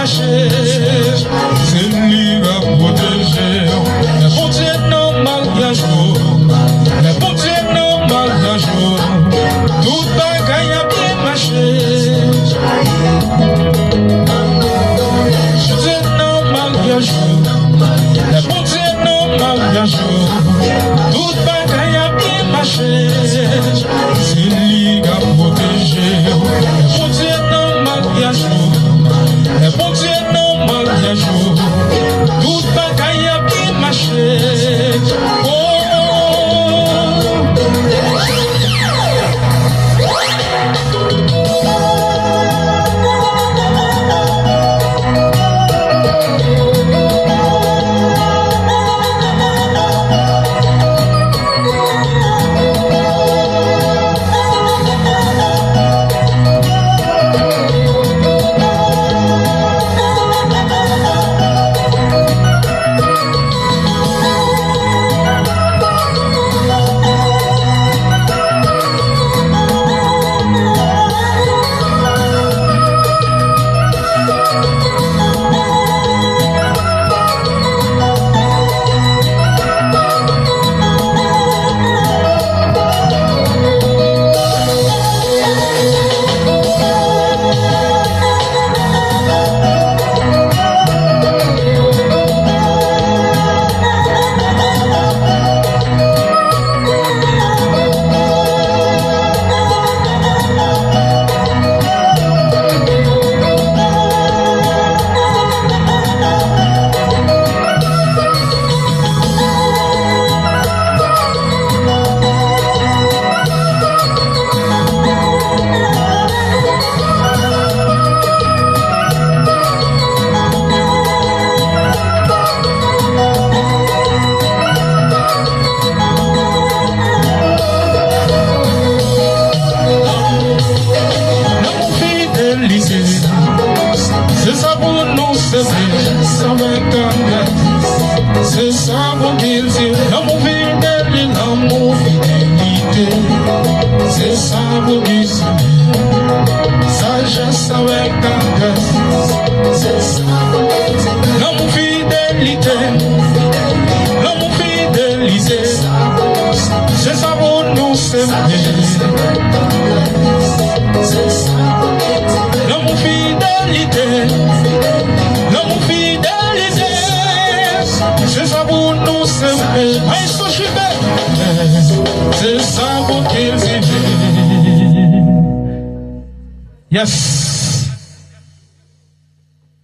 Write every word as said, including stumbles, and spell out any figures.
Mache, se li k ap pwoteje w. Lè Bondye nan maryaj ou, lè Bondye nan maryaj ou, tout bagay ap byen mache. Bondye nan maryaj ou, lè Bondye nan maryaj ou, tout bagay ap byen mache. Se li k ap pwoteje w. Lè Bondye nan maryaj ou, lè Bondye nan maryaj ou, tout bagay ap byen mache. Oh, oh, oh. Lanmou fidelite, se sa pou nou seme avèk tandrès. Se sa Bondye di, lanmou fidèl, lanmou fidelite. Se sa Bondye di, sajès avèk tandrès. Se sa Bondye di, lanmou fidelite, lanmou fidelite. Se sa pou nou seme. Lanmou fidelite, lanmou fidelite. Se sa pou nou seme. Maestro Chibè. Se sa Bondye di. Yes.